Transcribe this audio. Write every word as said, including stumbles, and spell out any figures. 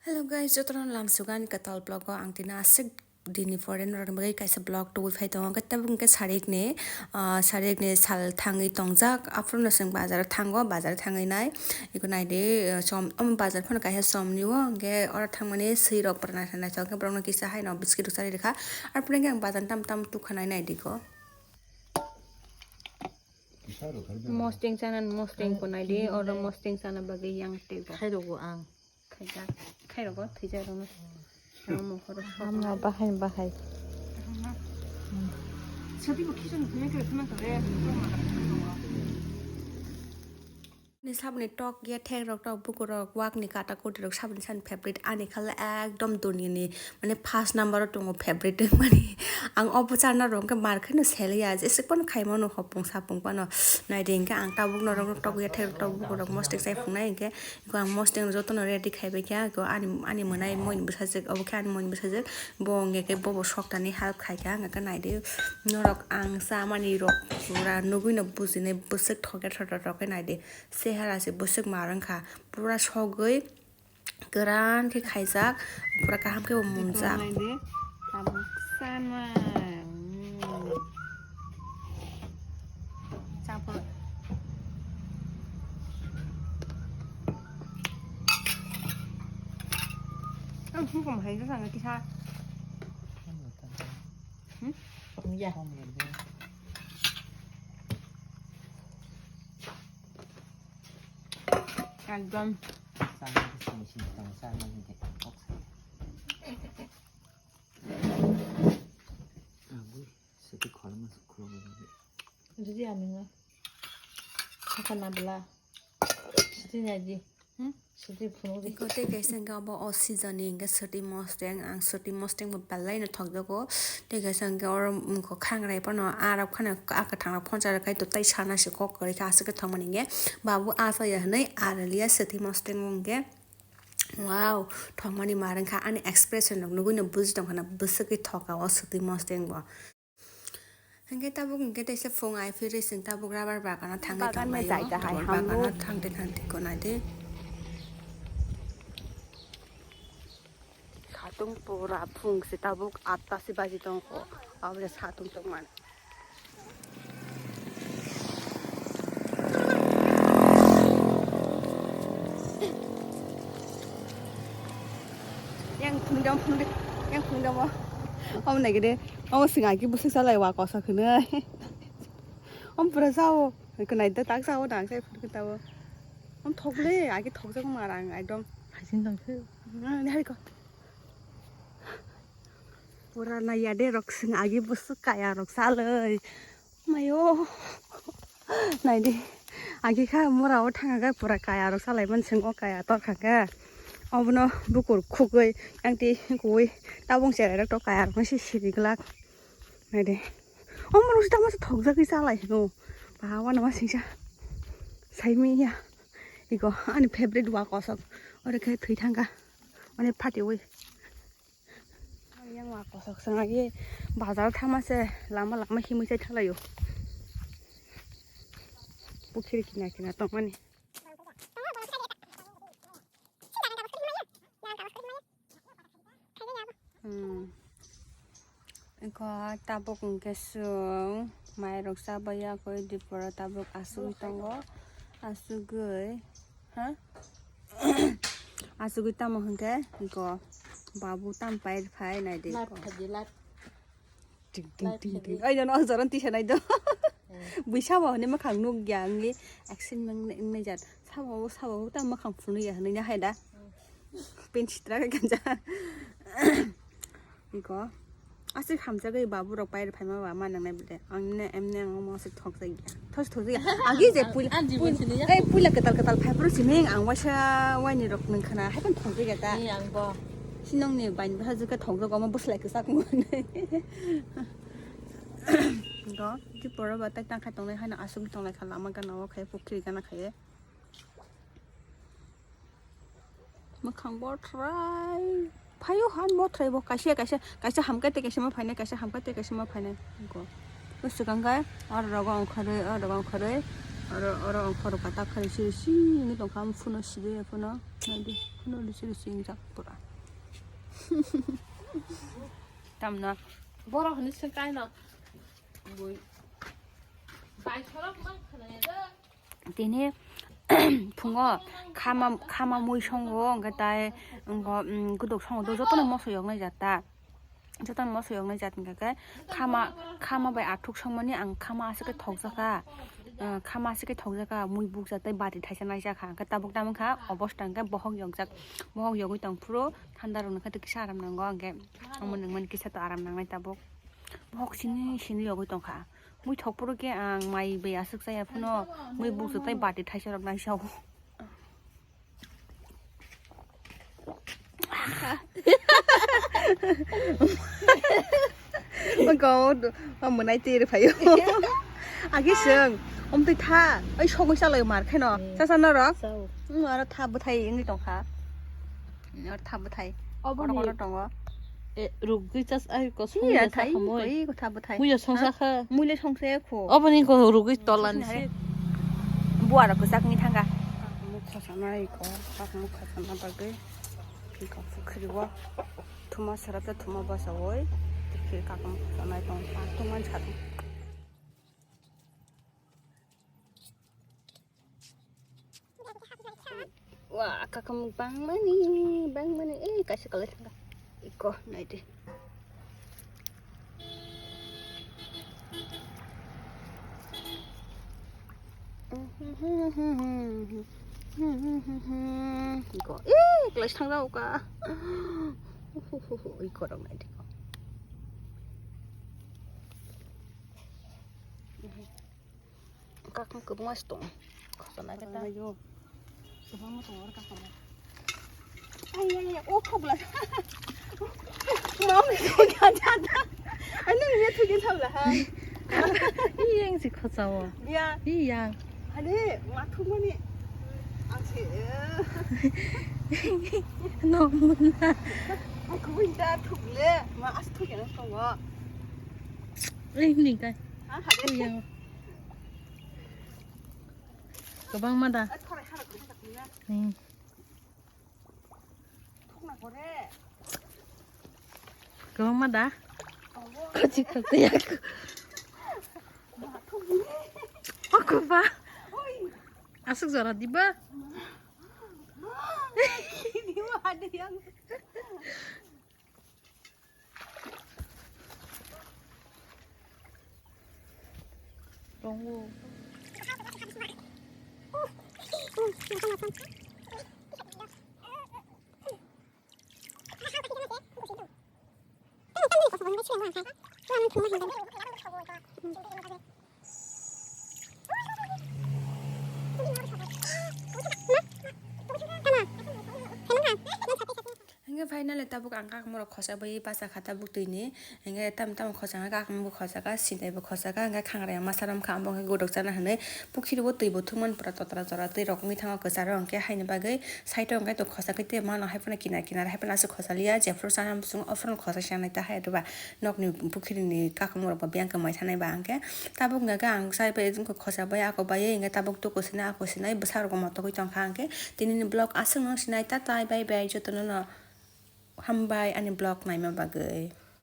Hello guys, jotono lamsugan katal vlog o ang tini aswk dini pore norokni bagwi kaisa vlog tubui phai tongo. Hwnkhe tabuk hwnkhe sarikni, ah, sarikni sal thangwi tongjak. Aphuru no chwng bazar o thango, bazar o thangwi nai. Eko naidi, ah, som, omo bazar phano kaisa somni o, hwnkhe oro thangmani swi rok pura naithok naithok. Hwnkhe borokno kisa haino biscuit rok charwi rwkha. Arpore hwnkhe ang bazar tamo tamo tukha nai naidi ko. Mosting chana, mosting ko naidi, oro mosting chana bagwi yang teibo. Khairogo ang. Khaijak, khairogo thwijak rwno. Tamo mohoro sok. Hamya bahai bahai. Sati bo khichon khunui khe khuna kare. Ni saboni tok ya thek rok tok buku rok wak ni kata koti rok saboni san favorite ani khala ekdom duniya ni mane first number o tongo favorite mani ang obo charna rok hwnkhe mar khe no sele ya jeswk phano khai mano hopung sapung phano naidi hwnkhe ang tabuk norok tok ya thek rok tok buku rok mostik chai phungnai hwnkhe. Eko ang mosting jotono ready khaibai kha, eko ani, ani mwnai moini bwsajwk, obo khe ani moini bwsajwk, bo hwnkhe khe bobo soktani help khai kha, hwnkhe naidi norok ang chamani rok pura nugui no bujinai bwswk thoker thotor rok khe naidi, chehara se bwswk mar wngkha, pura sogwi kwran khe khaijak, pura kaham khe bo munjak. Naidi, tabuk sana. Hmm. Chapur. Ang hukum hai sa sana kisa. Hmm? Ya. Ekdom. Jadi aming lah. Makan abelah. Siti ngaji. Hmm? Siti phunuk di. Eko tei kaisa hwnkhe obo o season ni hwnkhe swtwi mosteng, ang swtwi mosteng bo belai no thokjago. Tei kaisa hwnkhe oro wngkha khangrai phano arok phano a kwthang rok phonsa rok khai to tei sana se kok kwrwi khe aswk khe thokmani hwnkhe babu asa ya hwnwi aralia swtwi mosteng o hwnkhe. Wow, thokmani mar wngkha ani expression rok nugui no buji tongkha na bwswk khe thoka o swtwi mosteng bo. Hwnkhe tabuk hwnkhe teisa phung ai phiri chwng tabuk rubber bagano thangwi tonglaio. Rubber bagano thangte thangte ko naidi. Satung pura phung se tabuk atta se baji tongkho. Aboni satung tongmani. Yang phunukjamo, phunukdi. Yang phunukjamo. Omo naikhe de. Omo swng agi bwswk salai wa kosa khwnwi. Omo pura sao. Khwnai da tak sao, dang sai phunukhe tabo. Omo thokle, agi thokjak ma rang ekdom. Haisin tongkhe. Nang ni hari ko. Pura naiya de rok swng agi bwswk kaya rok salai. Mayo. Naidi. Agi kha mura o thanga khe pura kaya rok salai man swng o kaya tor kha khe. Obono bukur khugwi yang ti kuwi tabung cherai rok to kaya rok no si siri glak. Naidi. Omo rok si tamo thokjagwi salai hino. Ba wano ma singsa. Saimi ya. Iko ani favorite wa kosok. Ore khe thwi thangkha. Mane phatiwi. Yang wa kosok sanga ye bazar thama se lama lama himwi chai thalaio. Pukhiri kina kina tongmani. Hmm. Iko tabuk hwnkhe chwng mairok chabai yakwi diporo tabuk asugwi tongo. Asugwi, ha? Asugwi tamo hwnkhe iko babu tam pai phai naidi iko. Live khaidi, live. Ting, ting, ting, ting. Ai, no, no, joran tisa nai do. Bui sabo hwnwi mwkhang nukya wngwi action mang, wngnai jat. Sabo, sabo ta mwkhang phunukya hwnwi ya hai da. Pen sitra khe kanja. Iko. Aswk hamjagwi babu rok pai rw phaima ba ma nangnai bwle. Ang ne, em ne ang omo aswk thokjagya. Thos thokjagya. Agi je puila, puila, eh, puila kwtal kwtal phai phuru sini ang waisa waini rok nung khana hai phano thokjagya ta. Ni ang bo. Sinong ni bain bwsa jwkhe thokjak omo bwslai kwchak wngwi. Go, ki poro ba tai tang khai tongnai haino aswk tonglai kha lama gana o khai pukhri gana khai. Mwkhang bothrai. Phaio han bothrai bo kaisa kaisa, kaisa hamkai tei kaisa ma phainai, kaisa hamkai tei kaisa ma phainai. Go. O swkang khe oro rogo ongkhorwi, oro rogo ongkhorwi, oro, oro ongkhorwi katak kharwi siri siri wngwi tongkha, am phuno sibui ya phuno. Naidi, hwnwi risi risi wngjak pura. Tamna. Borok hwnwi swng kaino. Bui. Bai sorok mang khwnaya do. Tini phungo khama, khama mui songo, hwnkhe tai, wngkha, mm, godok songo do, jotono moso yoknai jat ta. Jotono moso yoknai jat hwnkha khe khama, khama bai athuk songmani ang khama aswk khe thokjakha. Ah, khama aswk khe thokjakha, mui bukjak tei bati thaisa naisakha. Hwnkhe tabuk tamo wngkha obosta hwnkhe bohok yokjak. Bohok yogwi tong phuru thanda rwna khe kisa aram nango, hwnkhe omo nungmani kisa to aram nangnai tabuk. Bohok sini sini yogwi tongkha. Mui thok phuru khe ang mai bai aswk chaya phano mui bukjak tei bati thaisa rok naisao. Ogo, o mwnai twi rw phaio. Agi swng, omtwi tha, oi sogwi chalai mar khaino, hmm, cha cha norok. Chao. Hmm, aro tha bwthai wngwi tongkha. Hmm, aro tha bwthai. Obo kotor ni kotor tongo. E, rugwi chas ai ko song ya ya thai, sa hamoi. Koi ko tha bwthai. Muya song ha? Sa kha. Mui le song se kho. Obo ni ko rugwi tola ni se. Buarok kwchak wngwi thangkha. Kakmuk khosanai ko, kakmuk khosana bagwi. Phika pukhri o. Thuma sara ta thuma basa oi. Phir kakmuk khosanai tong. Thuma sara. Wah, kakam bangmani, bangmani. Eh, kaisa kalai thangka. Iko, naidi. Iko, eh, kalai thangka uka. Iko rok naidi. Kakam kwbangma se tongo. Khosonai ta. Ayo. Kwbangma tongo oro kakam. Ay, ay, ay, o khogla. Mami, khogla jada. Ay, nang ye thugi thabla ha. Iyang si khosao. Biya. Iyang. Hade, ma thugmani. Ang si. No, muna. Ay, khogla thugle. Ma as thugi na tongo. Ring ring kai. Ha, hade. Iyang. Kwbangma da? Hmm. Kwbangma da? Khochi khochi yak. Oku ba? Aswk jora diba? Tongo. Hingke finally tabuk ang kakamorok khosa bai bachakha tabuk twini. Hingke tam tam khosa kha, kakambo khosa kha, sinai bo khosa kha, hingke khangraya masa rom kha, abo hingke godok chana hinui pukhiri bo twi bo thwngmani pura totra jora twi rok wngwi thango kwcharo, hingke haini bagwi side o hingke to khosa khe tei mano, hai phano kinar kinar hai phano aswk khosa liya, jephuru chana muchungo ophuru khosa se nai ta hai rwba. Nokni pukhiri ni kakamorok bo biyang khe mai sanai ba hingke tabuk hingke ang sai bai wngkha khosa bai ako bai hingke tabuk tuku sinai ako sinai bwsarok bo motogwi tongkha hingke. Tini ni vlog aswk no sinai, tatai bye bye jotono no hambai ani vlog naima bagwi.